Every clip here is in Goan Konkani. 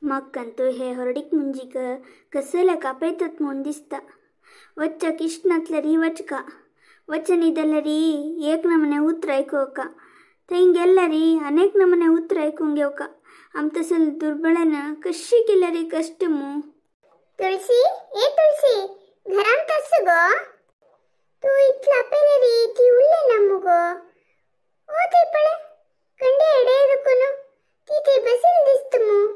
म्हाकांतू हे होरडीक मुंजीक कसल्या कापयतात म्हूण दिसता. वच्चाक इश्ट नातल्यारी वचका, वचनी जाल्यारी एक नमने उतर आयकोवका, थंय गेल्यारी अनेक नमने उतर आयकूंक घेवका. आम तसल दुर्बळेन कशी केल्यारी कश्ट मू. तुळसी, ए तुळसी, घरांत आस गो? तूं इतले आपयल्यारी ती उरले ना मुगो. ओ थंय पळय कंडे एडे दुखून ती थंय बसून दिसता मू.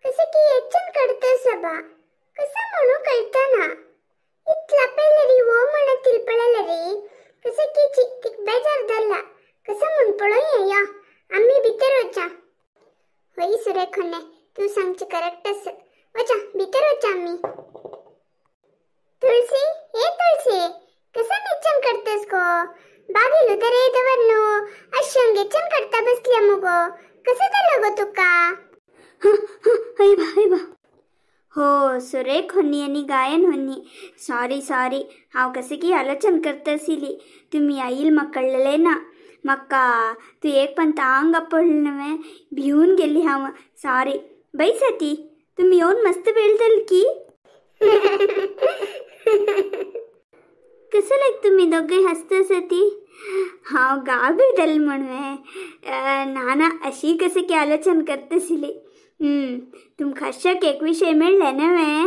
कशें की येच्चन काडटा सभा कसं म्हणू कळटा ना. इतले आपयल्यारी हो म्हणत तील पळयल्यारी कशें की तिक बेजार धरला कसं म्हूण पळोवया. यो आमी भितर वचा. हय सुरेखन्ने, तूं सांगचें करेक्ट आसा. वचा भितर वचा आमी. तुळसी, ए तुळसी, कसं नेचन करतस गो? बागेल उदर दवर न्हू अशें घेचन करता बसल्या मुगो. कसं जालें गो तुका? हय बा, हय बा. हो सुरेख होनी आनी गायन होनी. सॉरी सॉरी, हांव कशें की आलोचन करता आशिल्ली. तुमी आईल म्हाका कळ्ळें ना. म्हाका तूं एक पण आंग आपडलें न्हय, भिवन गेली हांव. सॉरी बैसाती, तुमी येवन मस्त वेळ जाल की. कसं लायक तुमी दोगांय हांसता आसा ती? हांव गाबी जालें म्हण ना ना, अशी कशें की आलोचन करता आशिल्ली. तुमकां खाश्याक एक विशय मेळ्ळे न्हय?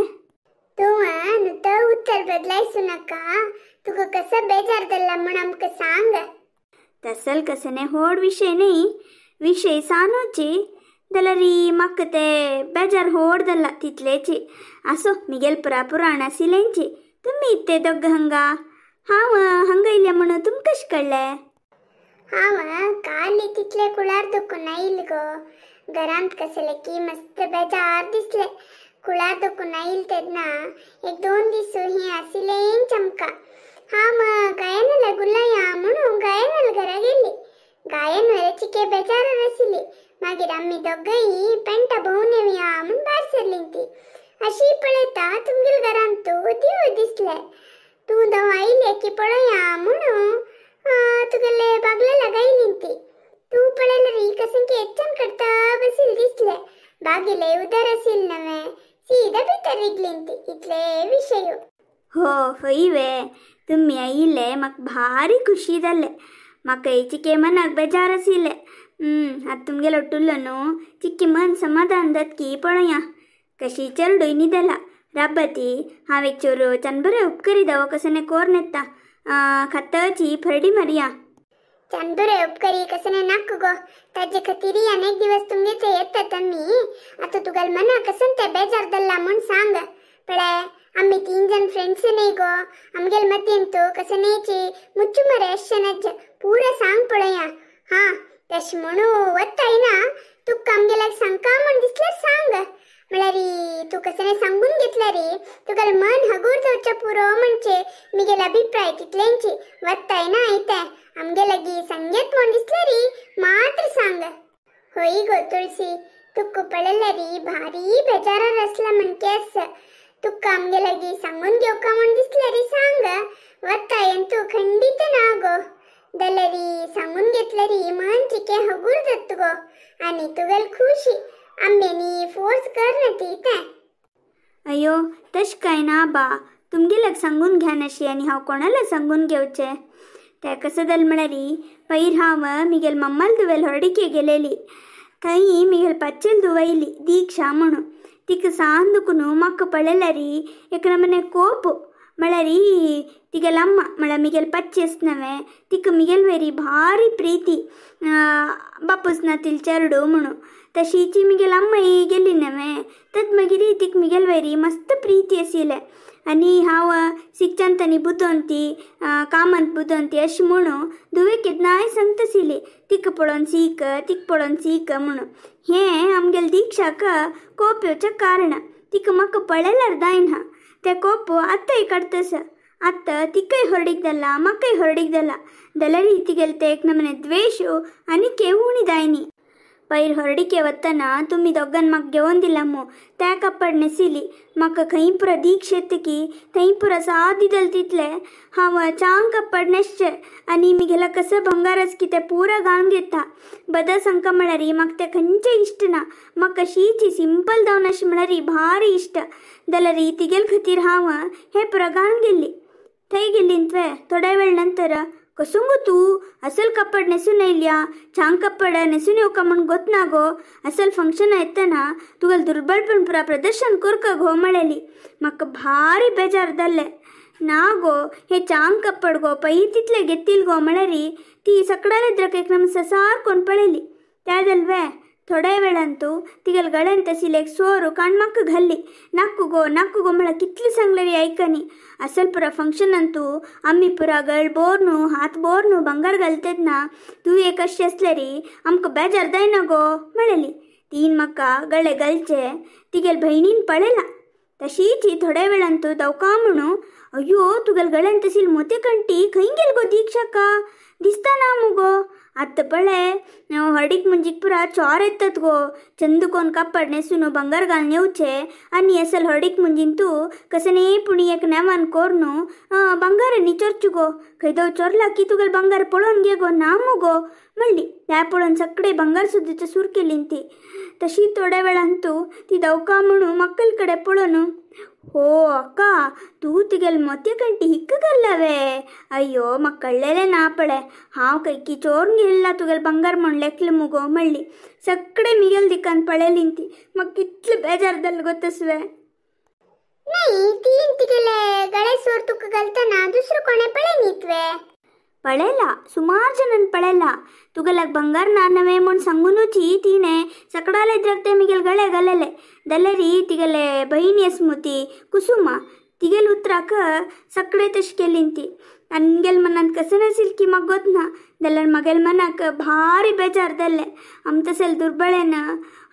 तूं नुतो उत्तर बदलायसू नाका. तुका कसं बेजार जाल्ला म्हूण आमकां सांग. तसल कसं न्हय व्हड विशय न्ही, विशय सानूची जाल्यार म्हाका ते बेजार व्हड जाल्ला तितलेची. आसूं, मिगेल पुरापुराण आशिल्लेंची. तुमी इत्ते दोग हांगा, हांव हांगा येयल्या म्हणून तुमकां कशें कळ्ळें? हांव काल तितले कुळार दुखून आयल गो. घरांत कसले की मस्त बेजार दिसले. कुळार दुखून आयल तेन्ना एक दोन दीस हें आशिल्लेंच आमकां. हांव गायनाला गुलाया म्हणून गायनाला घरा गेली. गायन वरेचिके बेजार आशिल्ली. मागीर आमी दोगांय पेंटा भोंवन येवया म्हूण भायर सरलीं ती. अशी पळयता तुमगेल्या घरांत देव दिसले. तूं दव आयले की पळया म्हणून तुगेले बागले लगायली ती. तूं पळयल्यार कसं की एच्चन करता बसील दिसले. बागेले उदर आशिल्लें नवें सीधा भितर रिगली ती. इतले विशय. हो हय वे, तुमी आयिल्ले म्हाका भारी खुशी जालें. म्हाका चिके मनाक बेजार आशिल्लें. आतां तुमगेलो उठलो न्हू चिक्की मन समाधान जातकी पळया. कशी चेरडूय न्हिदला. राब्बा ती, हांव एक चोर चनबरे उपकरी दावो कसने कोर नेता खाताची फरडी मारया. चंदुरे उपकरी कसने नाक गो. ताजे खातीर अनेक दिवस तुमगेचे येतात आमी. आतां तुगेल मना कसन ते बेजार जाल्ला म्हूण सांग. पळय आमी तीन जण फ्रेंड्स न्ही गो, आमगेल मतीन तूं कसनेची मुच्चू मरे अशें नज्ज पुरा सांग पळया. हां तशें म्हणू वताय ना तुका आमगेल्याक सांगका म्हूण दिसल्यार सांग. म्हळ्यार तूं कसने सांगून घेतल्यार तुगेलें मन हगूर जावचें पुरो म्हणचे मिगेल अभिप्राय तितलेंची. वताय ना आयतें आमगे लागीं सांगेत म्हूण दिसल्यार मात्र सांग. हय गो तुळसी, तुका पळयल्यार भारी बेजारार आसला म्हणके आसा. तुका आमगे लागीं सांगून घेवका म्हूण दिसल्यार सांग. वतायन तूं खंडीत ना गो. जाल्यार सांगून घेतल्यार मन चिके हगूर जाता गो आनी तुगेल खुशी. आमच्यांनी फोर्स कर ना ती तें. अयो तशें कांय ना बा, तुमगेल्याक सांगून घेनाशी आनी हांव कोणाला सांगून घेवचें? तें कसं जालें म्हळ्यार पयर हांव मिगेल मम्माल धुवेल होरडिके गेलेली. थंय मिगेल पाचेल धुव आयली दीक्षा म्हणून. तिका सान दुखून म्हाका पळयल्यार एक नमने कोप. म्हळ्यार तिगेल अम्मा म्हळ्यार मिगेल पच्ची आसा न्हय तिका मिगेल वेरी भारी प्रीती, बापूस ना तिल चेरडू म्हणून. तशीची मिगेल अम्मा गेली न्हय तत मागीर तिका मिगेल वेरी मस्त प्रीती आशिल्लें. आनी हांव शिक्षांत बुदवंती कामांत बुदवंती अशें म्हणून धुवेक केन्नाय सांगता आशिल्ली तिका पळोवन सीक, तिका पळोवन सीक म्हणून. हें आमगेले दीक्षाक कोप येवचें कारण. तिका म्हाका पळयल्यार जायना तें कोप आतांय काडटा आसा. आतां तिकाय हरडीक जाला, म्हाकाय हरडीक जाला. जाल्यार तिगेले ते एक नमने द्वेश आनी उणी जायनी. पयर हरडिके वतना तुमी दोगान म्हाका घेवन दिला मू त्या कपड न्हेसिली. म्हाका खंय पुरा दीक्ष येतकी थंय पुरा सादी जाल तितले हांव चांग कपड न्हेसचे आनी मिगेला कसं भंगार आस की तें पुरा घालून घेता. बदल सांगका म्हळ्यार म्हाका तें खंयचें इश्ट ना. म्हाका कशीची सिंपल जावन अशें म्हळ्यार भारी इश्ट. जाल्यार तिगेल खातीर हांव हें पुरा घालून गेल्ली. थंय गेली तुवें थोड्या वेळ नंतर कसो गो तूं असल कपड न्हेसून येयल्या छान कपड न्हेसून येवका म्हूण गोत ना गो. असल फंक्शन येतना तुगेल दुर्बलपण पुरा प्रदर्शन करका गो म्हळेली. म्हाका भारी बेजार जाल्लें. ना गो हे चांग कपड गो पै तितले घेतील गो म्हळ्यार ती सकडाले द्रक एक नम ससार कोण पळयली. त्या जालवे थोड्या वेळान तूं तिगेल गळ्यान तशील एक सोरू काण म्हाका घाल्ली. नाक्कू गो नाक्कू गो म्हळ्यार कितले सांगलेरी आयकनी. असल पुरा फंक्शनान तूं आमी पुरा गळ बोर न्हू हात बोर न्हू ಬಂಗಾರ घालतेत ना तूं एक अशें आसल्यारी आमकां बेजार जायना गो म्हळेली. तीन म्हाका गळे घालचे तिगेल भयणीन पळयला. तशीच थोड्या वेळान तूं दवका म्हणू अय्यो तुगेल गळ्यान तशील मोती कंटी खंय गेल गो दीक्षाका दिसता ना मुगो. आतां पळय हळडीक मुंजीक पुरा चोर येतात गो. चंद कोण कापड न्हेसून ಬಂಗಾರ घालून येवचे आनी असल हळडीक मुंजीन तूं कसने पुणी एक नेमान कोरून ಬಂಗಾರ चोरचु गो. खंय चोरला की तुगेल ಬಂಗಾರ पळोवन घे गो ना मुगो म्हणली. त्या पळोवन सगळे ಬಂಗಾರ सुद्दां सूर केली ती. तशी थोड्या वेळान तूं ती दवका म्हणून मक्कल कडेन पळोवन हो अक्का तूं तुगेल मोती कंटी हिक्क घाल्लावे. अय्यो म्हाका कळ्ळेलें ना पळय हांव खंयकी चोरून घेयला तुगेल ಬಂಗಾರ म्हूण लेखलें मुगो म्हणली. सगळे मिगेल दिकान पळयली ती. म्हाका कितले बेजार जालें गोतसवे. नाही तीन तिगेले गळे सोर तुका घालतना दुसरं कोणे पळय न्ही तुवें? पळयला सुमार जणान पळयला. तुगेल्याक ಬಂಗಾರ ना नवें म्हूण सांगुनूची तिणें सकडाले द्रक ते मिगेल गळे घालेले. जाल्यार तिगेले भयणी आस ती कुसुमा तिगेल उतराक सगळे तशें केली ती. आनी मिगेल मनांत कसं नासील की म्हाका गोत ना. जाल्यार म्हगेल मनाक भारी बेजार जाल्लें. आम तशें दुर्बळेन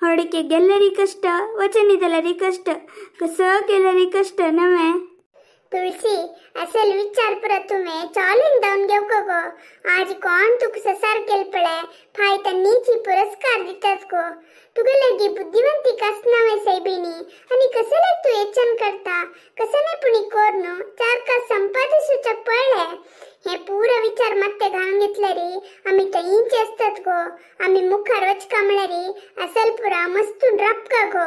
हळडिके गेल्यारी कश्ट वचनी जाल्यारी कश्ट कसं केल्यारी कश्ट नवें. तुळसी असल विचार परत तुवें चालून धावन घेवका गो. आज कोण तुका ससार केल पळय फाय तन्नीची पुरस्कार दितात गो. तुगे लागी बुद्धिवंती कसनावे सैबिणी आनी कसले तूं येचन करता कसने पुणी कोरनू चार कास संपादिसूचक पळय. हे पुरा विचार मात्ते घालून घेतल्यारी आमी थंयचे आसतात गो. आमी मुखार वचका म्हळ्यारी असल पुरा मस्तून रापका गो.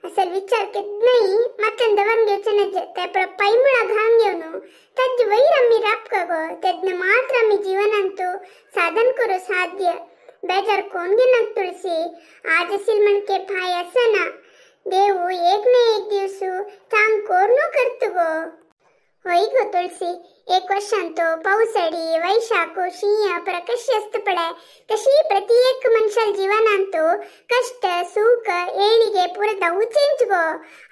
असल विचार केन्नाय मात्यान दवरून घेवचे नजे ते पुरा पायमुळा घालून घेवन ताजे वयर आमी रापका गो. तेन्ना मात्र आमी जीवनांतू साधन करू साध्य. बेजार कोण घेनाक तुळसी. आज असील म्हणके फाय आसना देव एक ना एक दिवसू चांग कोरनू करत गो. होय गो तुळसी एक वर्षांतो पावसाळी वैशाख शीय प्रकश आसता पळय तशी प्रति एक मनशाल जीवनांतो कष्ट सुख ಏಳಿಗೆ ಪೂರ ದೌಚेंच गो.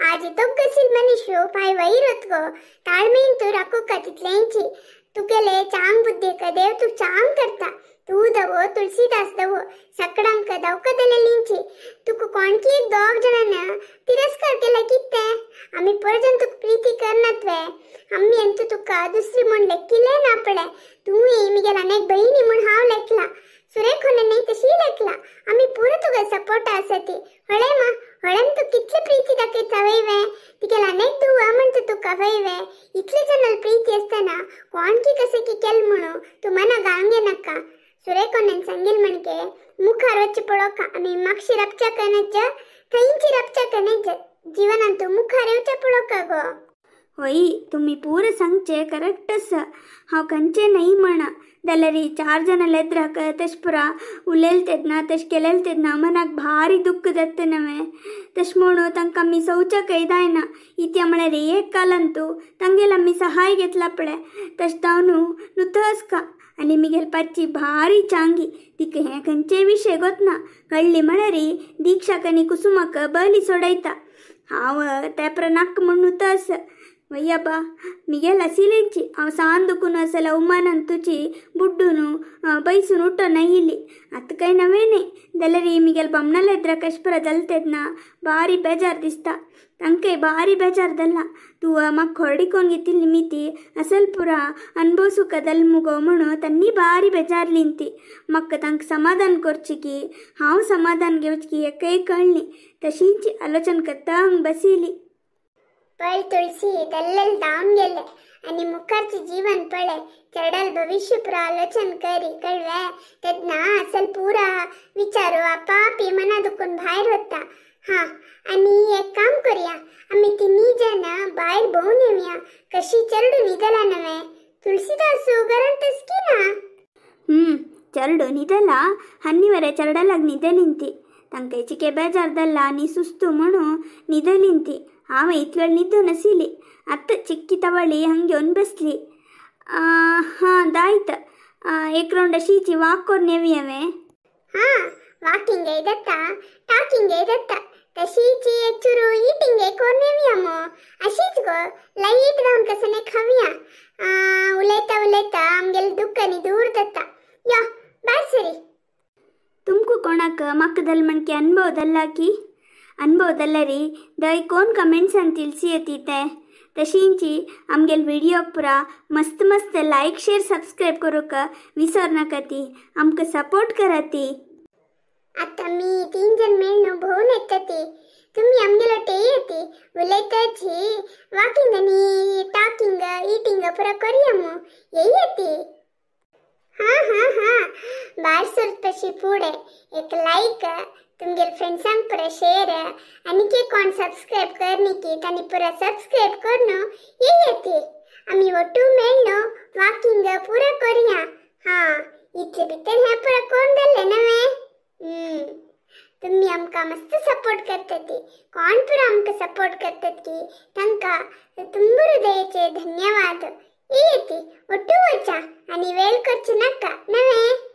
आज दोग्गसील मनीषू फाय वयर वत गो. ताळमेन तूं राखूका तितलेंची. तुगेले चांग बुद्धीक देव तूं चांग करता. तूं दवो तुळसीदास दवो सकडांक दवकदलेलींची. तुका कोणकी एक दोग जणांना तिरस्कार केला कितें आमी परजन तुका प्रीती करनात वे. आमी अंतू तुका दुसरी म्हूण लेखिल्लें ना पळय. तूं मिगेल अनेक भयणी म्हूण हांव लेखला सुरेखोने न्ही तशी लेखला. आमी पुरो तुका सपोर्ट आसा ती. हळे मा हळेन तूं कितली प्रीती दाखयता वय वे. तिगेल अनेक दुवा म्हणटा तुका वय वे. इतले जणांल प्रीती आसतना कोणकी कशें की केल म्हणून तूं मना घालून घेनाका. सुरेखोनेन सांगील म्हणके मुखार वच्चे पळोवका आमी मागशी राबच्या कनज थंयची राबच्या कनज जीवनांतू मुखार येवचे पळोवका गो. होय तुमी पुरा सांगचें करेक्ट आसा. हांव खंयचें न्हय म्हणा. जाल्यार चार जाणां लेद्राक तशें पुरा उलयले तेन्ना तशें केलें तेन्ना मनाक भारी दुख्ख जाता नवें. तशें म्हणून तांकां आमी सवच्याकय जायना. इत्या म्हळ्यार एक कालान तूं तांगेल आमी सहाय घेतला पळय तशें जावन नुतस का. आनी मिगेल पाची भारी चांगी तिका हें खंयचेय विशय गोतना. कळ्ळी म्हळ्यार दीक्षाक आनी कुसुमाक बली सोडयता. हांव त्या नाक्क म्हूण नुतस. वय्याबा मिगेल असिलेंची हांव सान दुखून असल अवमानान तुजी बुड्डून बैसून उठोन येयली. आतां काय नवें न्ही जाल्यार मिगेल बामणाले एद्रा कशपरा जालें भारी बेजार दिसता. तांकांय भारी बेजार जालां तूं म्हाका खोरडी कोन घेतिल्ली मिती असल पुरा अनुभवसुका जाल मुगो म्हणून तांणी भारी बेजारली ती. म्हाका तांकां समाधान करचें की हांव समाधान घेवचें की एकय कळ्ळी. तशींच आलोचन करता हांग बसिली. पळ तुळसी दल्लल धांवन गेले आणि मुखारचे जीवन पळे चढल भविष्य पुरा आलोचन करी कळवे तेन्ना असल पुरा विचारो आपापी मना दुखून भायर वता. हा आणि एक काम करूया आम्ही तिन्ही जण बाहेर भोवून येऊया. कशी चरडू निघाला नव्हे तुळसीदासू घरांतच की ना. चरडू निदला हन्निवरे चरडलाग निदलिंती. तांकां चिके बेजार जाल्ला आनी सुस्तू म्हणून निदलिंती. हांवें इतलो न्हिदून नाशिल्ली. आतां चिक्की तवळी हांग घेवन बसली. हां दायत एक रावंड अशीची वाक करून येवया हांवें. हां वाकिंग जाता टॉकिंग जाता तशीच एक चुरू ईटिंग करून येवया मो. अशीच गो लायट रावन कसने खावया. उलयता उलयता आमगेले दुःख दूर जाता. यो बाय सरी. तुमकां कोणाक म्हाका जाल म्हणकी अनुभव जाल्ला की अनुभव जाल्यार दय कोण कमेंट्सान तिलसी येती ते. तशींची आमगेल व्हिडिओ पुरा मस्त मस्त लायक शेअर सबस्क्राईब करूंक विसर नाका ती. आमकां सपोर्ट कराती. आता मी तीन जण मेळून भोवून येता ती. तुम्ही आमगेलो टे येती उलयताची वाकिंग आनी टॉकिंग इटिंग पुरा करूया मो. येती. हां हां हां भायर सरतशी फुडें एक लायक तुमगेले फ्रेंड्सांक पुरा शेअर आनी के कोण सबस्क्राईब करनी की तांणी पुरा सबस्क्राईब करून येती. आमी ಒಟ್ಟು मेळ्ळो वाकिंग पुरा करूया. हां इतले भितर हें पुरा करून जालें नवें. तुम्ही आमकां मस्त सपोर्ट करतात. कोण पुरा आमकां सपोर्ट करतात की तांकां तुंबू हृदयाचे धन्यवाद. येती ಒಟ್ಟು वचा आनी वेळ करची नाका नवें.